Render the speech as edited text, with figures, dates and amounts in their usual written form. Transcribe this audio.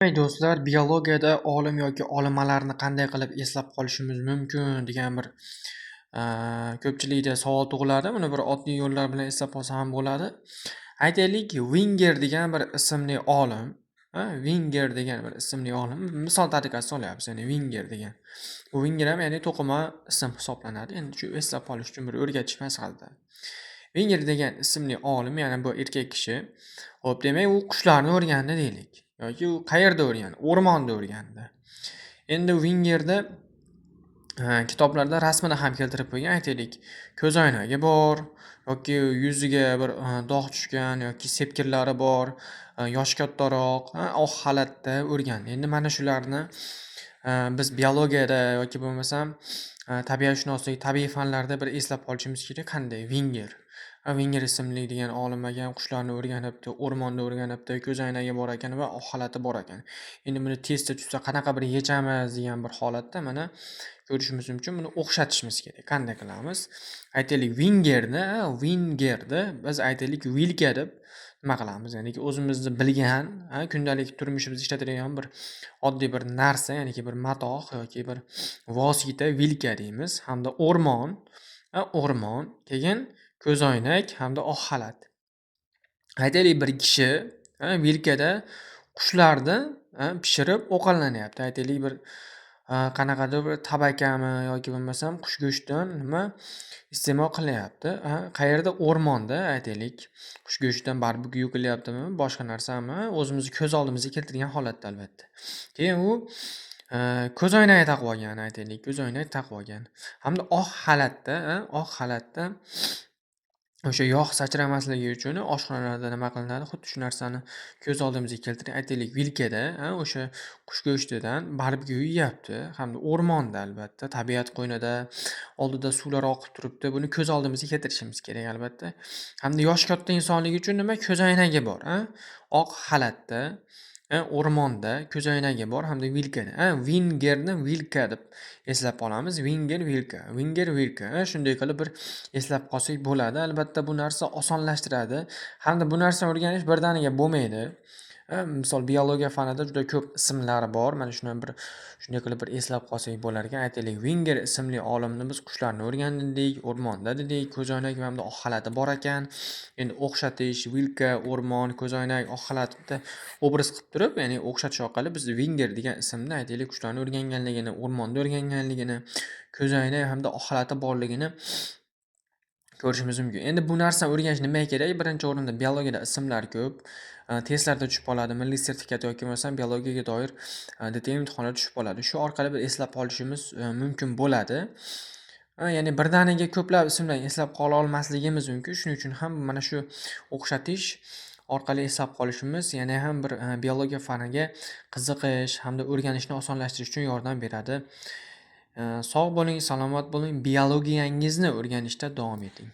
Demak, do'stlar, biologiyada olim yoki olimalarni qanday qilib eslab qolishimiz mumkin degan bir ko'pchilikda savol tug'iladi. Buni bir oddiy yo'llar bilan eslab qolsa ham bo'ladi. Aytaylik, Vinger degan bir ismli olim, Vinger degan bir ismli olim, misol tariqasida olyapmiz, ya'ni Vinger degan. Bu Vinger ham, ya'ni to'qima ism hisoblanadi. Endi shu eslab qolish uchun bir o'rgatish maqsadida. Vinger degan ismli olim, ya'ni bu erkak kishi. Xo'p, demak, u qushlarni o'rgandi deylik. Yoki u qayerda o'rgandi? O'rmonda o'rgandi. Endi Vingerda kitoblarda rasmini ham keltirib qo'ygan. Aytaylik, ko'zoynagi bor yoki yuziga bir dog' tushgan yoki sepkillari bor, yoshi kattaroq, oq xalatda o'rgandi. Endi mana shularni biz biologiyada yoki bo'lmasam tabiatshunoslik, tabiiy fanlarda bir eslab qolishimiz kerak. Qanday? Vinger. Vinger ismli degan olim ekan, qushlarni o'rganibdi, o'rmonda o'rganibdi, ko'zoynagi bor ekan va oq xalati bor ekan. Endi buni testda tushsa qanaqa bir yechamiz degan bir holatda mana ko'rishimiz mumkin. Buni o'xshatishimiz kerak. Qanday qilamiz? Aytaylik, Vingerni biz, aytaylik, vilka deb nima qilamiz? Ya'niki o'zimizni bilgan, kundalik turmushimizda ishlatiladigan bir oddiy bir narsa, ya'niki bir matoh yoki bir vosita vilka deymiz hamda o'rmon, o'rmon, keyin ko'zoynak hamda oq xalat. Aytaylik, bir kishi vilkada qushlarni pishirib ovqatlanyapti. Aytaylik, bir qanaqadir bir tabakami yoki bo'lmasam qush go'shtidan nima iste'mol qilyapti. Qayerda? O'rmonda, aytaylik. Qush go'shtidan barbekyu qilyaptimi, boshqa narsami, o'zimizni ko'z oldimizga keltirgan holatda albatta. Keyin u ko'zoynak taqib olgan, aytaylik, ko'zoynak taqib olgan hamda oq xalatda, oq xalatda o'sha yog' sachramasligi uchun oshxonalarda nima qilinadi? Xuddi shu narsani ko'z oldimizga keltiring. Aytaylik, vilkada, o'sha qush go'shtidan barbekyu yeyapti hamda o'rmonda albatta, tabiat qo'ynida, oldida suvlar oqib turibdi. Buni ko'z oldimizga keltirishimiz kerak albatta. Hamda yoshi katta insonligi uchun nima? Ko'zoynagi bor, oq xalatda, o'rmonda ko'zoynagi bor hamda vilkada. Vingerni vilka deb eslab qolamiz. Vinger vilka, Vinger vilka. Shunday qilib bir eslab qolsak bo'ladi. Albatta bu narsa osonlashtiradi hamda bu narsani o'rganish birdaniga bo'lmaydi. Misol, biologiya fanida juda ko'p ismlar bor. Mana shuni bir shunday qilib bir eslab qolsak bo'lar ekan. Aytaylik, Vinger ismli olimni biz qushlarni o'rgandi dedik, o'rmonda dedik, ko'zoynak va hamda oq xalati bor ekan. Endi o'xshatish, vilka, o'rmon, ko'zoynak, oq xalat bitta obraz qilib turib, ya'ni o'xshatish orqali biz Vinger degan ismni, aytaylik, qushlarni o'rganganligini, o'rmonda o'rganganligini, ko'zoynak hamda oq xalati borligini ko'rishimiz mumkin. Endi bu narsani o'rganish nimaga kerak? Birinchi o'rinda biologiyada ismlar ko'p. Testlarda tushib qoladi, milliy sertifikat yoki bo'lmasam biologiyaga doir DT imtihonlar tushib qoladi. Shu orqali bir eslab qolishimiz mumkin bo'ladi. Ya'ni birdaniga ko'plab ismlarni eslab qola olmasligimiz mumkin. Shuning uchun ham mana shu o'xshatish orqali eslab qolishimiz yana ham bir biologiya faniga qiziqish hamda o'rganishni osonlashtirish uchun yordam beradi. Sog' bo'ling, salomat bo'ling, biologiyangizni o'rganishda davom eting.